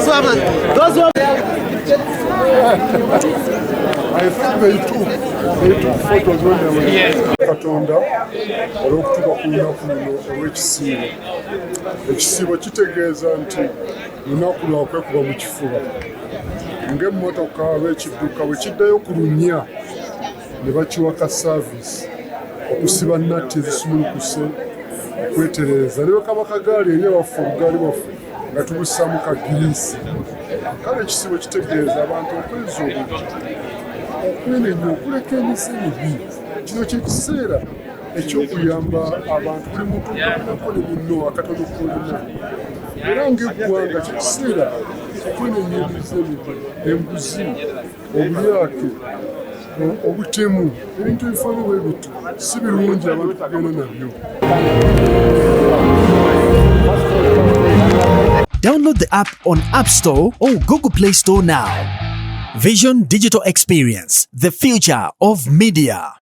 Those who have I think they took photos when they were. Katonda olw'okutuuka ku lunaku luno olw'ekisiibo. Ekisiibo kitegeeza nti lunaku lwa kwekuba mu kifuba, ng'emmotoka oba ekidduka bwe kiddayo ku lunnya ne bakiwa ka service, okusiba natti ezisumulukuse, okwetereeza, ne bwe kaba kagaali eri ewaffe, obugaali bwaffe nga tubussaamu ka giriisi. Kale ekisiibo kitegeeza abantu okwezza obujja, okwenenya, okuleka emize emibi. Kino kyekiseera ekyokuyamba abantu, buli muntu okabinako ne munno akatono kolina. Era ng'eggwanga kyekiseera okwenenya emize emibi, enguzi, obulyake, obutemu, ebintu ebifaanana bwe bityo si birungi abantu kugenda nabyo. Download the app on App Store or Google Play Store now. Vision Digital Experience, the future of media.